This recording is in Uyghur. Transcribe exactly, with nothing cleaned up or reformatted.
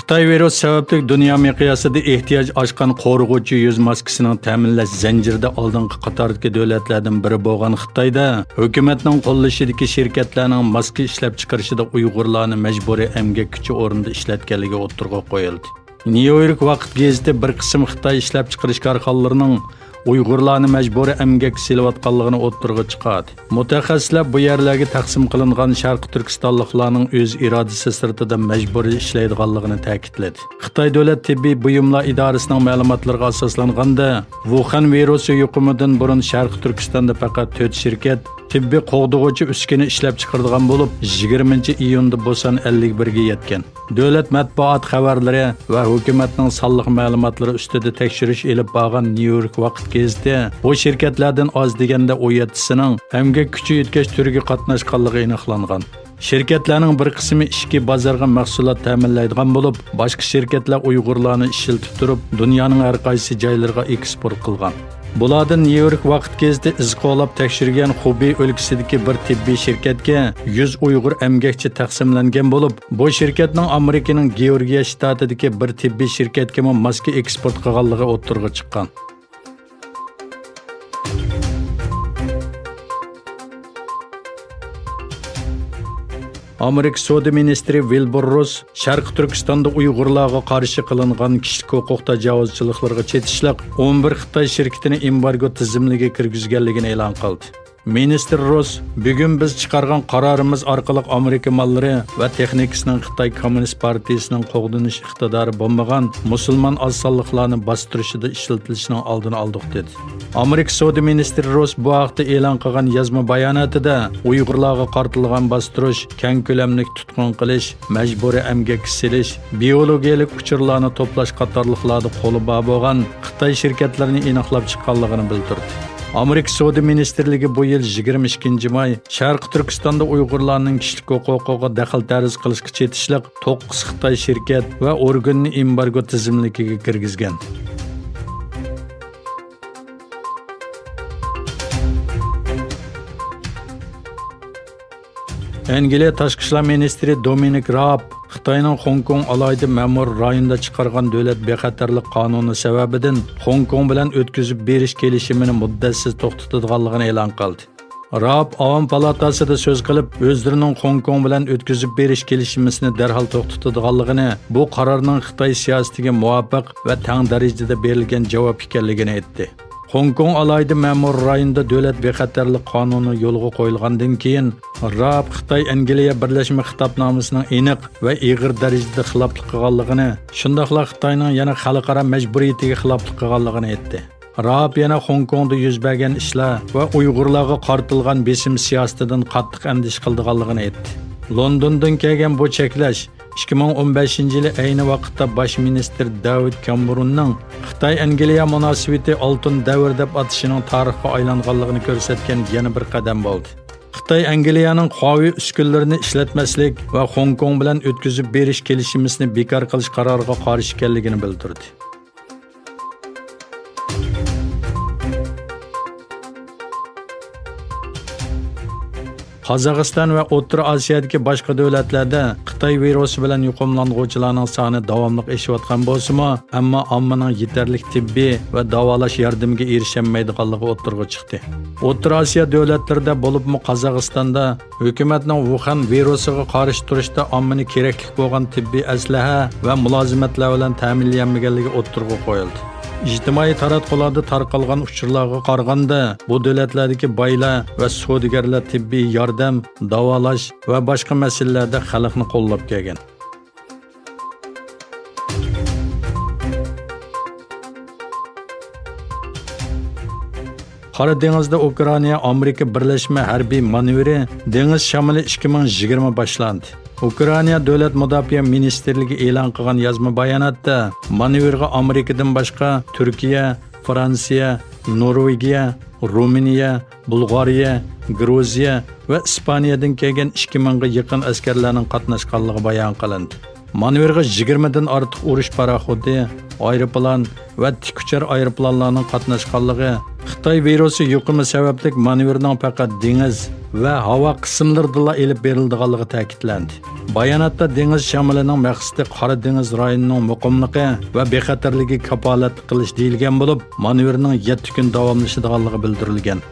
خىتاي ۋىرۇس سەۋەبلىك دۇنيا مىقياسىدا ئېھتىياج ئاشقان قورۇغۇچى يۈز ماسكىسىنىڭ تەمىنلەش زەنجىرىدە ئالدىنقى قاتاردىكى دۆلەتلەردىن بىرى بولغان خىتايدا، ھۆكۈمەتنىڭ قوللىشىدىكى شىركەتلەرنىڭ ماسكا ئىشلەپچىقىرىشىدا ئۇيغۇرلارنى مەجبۇرىي ئەمگەك كۈچى ئورنىدا ئىشلەتكەنلىكى ئوتتۇرىغا قويۇلدى. نيۇ يورك ۋاقىت گېزىتى بىر قىسىم خىتاي ئىشلەپچىقىرىش كارخانىلىرىنىڭ ئۇيغۇرلارنى مەجبۇرىي ئەمگەككە سېلىۋاتقانلىقىنى ئوتتۇرىغا چىقاردى. مۇتەخەسسىسلەر بۇ يەرلەرگە تەقسىم قىلىنغان شەرقىي تۈركىستانلىقلارنىڭ ئۆز ئىرادىسى سىرتىدا مەجبۇرىي ئىشلەيدىغانلىقىنى تەكىتلىدى. خىتاي دۆلەت تېببىي بۇيۇملار ئىدارىسىنىڭ مەلۇماتلىرىغا ئاساسلانغاندا، ۋۇخەن ۋىرۇسى يۇقۇمىدىن بۇرۇن شەرقىي تۈركىستاندا پەقەت تۆت شىركەت تېببىي قوغدىغۇچى ئۈسكۈنە ئىشلەپچىقىرىدىغان بولۇپ، يىگىرمىنچى ئىيۇندا بۇ سان ئەللىك بىرگە يەتكەن. دۆلەت مەتبۇئات خەۋەرلىرى ۋە ھۆكۈمەتنىڭ سانلىق مەلۇماتلىرى ئۈستىدە تەكشۈرۈش ئېلىپ بارغان نيۇ يورك ۋاقىت گېزىتى بۇ شىركەتلەردىن ئاز دېگەندە ئون يەتتىسىنىڭ ئەمگەك كۈچى يۆتكەش تۈرىگە قاتناشقانلىقى ئېنىقلانغان. شىركەتلەرنىڭ بىر قىسمى ئىچكى بازارغا مەھسۇلات تەمىنلەيدىغان بولۇپ، باشقا شىركەتلەر ئۇيغۇرلارنى ئىشلىتىپ تۇرۇپ، دۇنيانىڭ ھەر قايسى جايلىرىغا ئېكسپورت قىلغان. بۇلاردىن نيۇ يورك ۋاقىت گېزىتى ئىز قوغلاپ تەكشۈرگەن خۇبېي ئۆلكىسىدىكى بىر تېببىي شىركەتكە يۈز ئۇيغۇر ئەمگەكچى تەقسىملەنگەن بولۇپ، بۇ شىركەتنىڭ ئامېرىكىنىڭ گېئورگىيە شتاتىدىكى بىر تېببىي شىركەتكىمۇ ماسكا ئېكسپورت قىلغانلىقى ئوتتۇرىغا چىققان. ئامېرىكا سودا مىنىستىرى ۋىلبۇر روس شەرقىي تۈركىستاندا ئۇيغۇرلارغا قارشى قىلىنغان كىشىلىك ھوقۇق تاجاۋۇزچىلىقلىرىغا چېتىشلىق ئون بىر خىتاي شىركىتىنى ئېمبارگو تىزىملىكىگە كىرگۈزگەنلىكىنى ئېلان قىلدى. مىنىستىر روس، بۈگۈن بىز چىقارغان قارارىمىز ئارقىلىق ئامېرىكا ماللىرى ۋە تېخنىكىسىنىڭ خىتاي كوممۇنىست پارتىيىسىنىڭ قوغدىنىش ئىقتىدارى بولمىغان مۇسۇلمان ئاز سانلىقلارنى باستۇرۇشىدا ئىشلىتىلىشىنىڭ ئالدىنى ئالدۇق، دېدى. ئامېرىكا سودا مىنىستىرى روس بۇ ھەقتە ئېلان قىلغان يازما باياناتىدا ئۇيغۇرلارغا قارىتىلغان باستۇرۇش، كەڭ كۆلەملىك تۇتقۇن قىلىش، مەجبۇرىي ئەمگەككە سېلىش، بىئولوگىيەلىك ئۇچۇرلارنى توپلاش قاتارلىقلاردا قولى بار بولغان خىتاي شىركەتلىرىنى ئېنىقلاپ چىققانلىقىنى بىلدۈردى. ئامېرىكا سودا مىنىستىرلىكى بۇ يىل يىگىرمە ئىككىنچى ماي شەرقىي تۈركىستاندا ئۇيغۇرلارنىڭ كىشىلىك ھوقۇقىغا دەخلى تەرۇز قىلىشقا چېتىشلىق توققۇز خىتاي شىركەت ۋە ئورگاننى ئېمبارگو تىزىملىكىگە كىرگۈزگەن. ئەنگلىيە تاشقى ئىشلار مىنىستىرى دومىنىك راب خىتاينىڭ خوڭكوڭ ئالاھىدە مەمۇرىي رايونىدا چىقارغان دۆلەت بىخەتەرلىك قانۇنى سەۋەبىدىن خوڭكوڭ بىلەن ئۆتكۈزۈپ بېرىش كېلىشىمىنى مۇددەتسىز توختىتىدىغانلىقىنى ئېلان قىلدى. راب ئاۋام پالاتاسىدا سۆز قىلىپ، ئۆزلىرىنىڭ خوڭكوڭ بىلەن ئۆتكۈزۈپ بېرىش كېلىشىمىسىنى دەرھال توختىتىدىغانلىقىنى، بۇ قارارنىڭ خىتاي سىياسىتىگە مۇۋاپىق ۋە تەڭ دەرىجىدە بېرىلگەن جاۋاب ئىكەنلىكىنى ئېيتتى. خوڭكوڭ ئالاھىدە مەمۇرىي رايونىدا دۆلەت بىخەتەرلىك قانۇنى يولغا قويۇلغاندىن كېيىن، راب خىتاي ئەنگلىيە بىرلەشمە خىتابنامىسىنىڭ ئېنىق ۋە ئېغىر دەرىجىدە خىلاپلىق قىلغانلىقىنى، شۇنداقلا خىتاينىڭ يەنە خەلقئارا مەجبۇرىيىتىگە خىلاپلىق قىلغانلىقىنى ئېيتتى. راب يەنە خوڭكوڭدا يۈز بەرگەن ئىشلار ۋە ئۇيغۇرلارغا قارىتىلغان بېسىم سىياسىتىدىن قاتتىق ئەندىشە قىلىدىغانلىقىنى ئېيتتى. لوندوندىن كەلگەن بۇ چەكلەش ئىككى مىڭ ئون بەشىنچى يىلى ئەينى ۋاقىتتا باش مىنىستىر داۋىد كامېروننىڭ خىتاي ئەنگلىيە مۇناسىۋىتى ئالتۇن دەۋر دەپ ئاتىشىنىڭ تارىخقا ئايلانغانلىقىنى كۆرسەتكەن يەنە بىر قەدەم بولدى. خىتاي ئەنگلىيەنىڭ خۇاۋېي ئۈسكۈنىلىرىنى ئىشلەتمەسلىك ۋە خوڭكوڭ بىلەن ئۆتكۈزۈپ بېرىش كېلىشىمىسىنى بىكار قىلىش قارارىغا قارشى ئىكەنلىكىنى بىلدۈردى. قازاقىستان ۋە ئوتتۇرا ئاسىيادىكى باشقا دۆلەتلەردە خىتاي ۋىرۇسى بىلەن يۇقۇملانغۇچىلارنىڭ سانى داۋاملىق ئېشىۋاتقان بولسىمۇ، ئەمما ئاممىنىڭ يېتەرلىك تېببىي ۋە داۋالاش ياردىمىگە ئېرىشەلمەيدىغانلىقى ئوتتۇرىغا چىقتى. ئوتتۇرا ئاسىيا دۆلەتلىرىدە، بولۇپمۇ قازاقىستاندا، ھۆكۈمەتنىڭ ۋۇخەن ۋىرۇسىغا قارشى تۇرۇشتا ئاممىنى كېرەكلىك بولغان تېببىي ئەسلىھە ۋە مۇلازىمەتلەر بىلەن تەمىنلىيەلمىگەنلىكى ئوتتۇرىغا قويۇلدى. ئىجتىمائىي تاراتقۇلاردا تارقالغان ئۇچۇرلارغا قارىغاندا، بۇ دۆلەتلەردىكى بايلار ۋە سودىگەرلەر تېببىي ياردەم، داۋالاش ۋە باشقا مەسىلىلەردە خەلقنى قوللاپ كەلگەن. قارا دېڭىزدا ئۇكرائىنا ئامېرىكا بىرلەشمە ھەربىي مانېۋىرى دېڭىز شامىلى ئىككى مىڭ يىگىرمە باشلاندى. ئۇكرائىنا دۆلەت مۇداپىئە مىنىستىرلىكى ئېلان قىلغان يازما باياناتتا، مانېۋىرغا ئامېرىكىدىن باشقا تۈركىيە، فرانسىيە، نورۋېگىيە، رومىنىيە، بۇلغارىيە، گرۇزىيە ۋە ئىسپانىيەدىن كەلگەن ئىككى مىڭغا يېقىن ئەسكەرلەرنىڭ قاتناشقانلىقى بايان قىلىندى. مانېۋىرغا يىگىرمىدىن ئارتۇق ئۇرۇش پاراخوتى، ئايروپىلان ۋە تىك ئۇچار ئايروپىلانلارنىڭ قاتناشقانلىقى، خىتاي ۋىرۇسى يۇقۇمى سەۋەبلىك مانېۋىرنىڭ پەقەت دېڭىز ۋە ھاۋا قىسىملىرىدىلا ئېلىپ بېرىلىدىغانلىقى تەكىتلەندى. باياناتتا دېڭىز شامىلىنىڭ مەقسىتى قارا دېڭىز رايونىنىڭ مۇقىملىقى ۋە بىخەتەرلىكىگە كاپالەتلىك قىلىش دېيىلگەن بولۇپ، مانېۋىرنىڭ يەتتە كۈن داۋاملىشىدىغانلىقى بىلدۈرۈلگەن.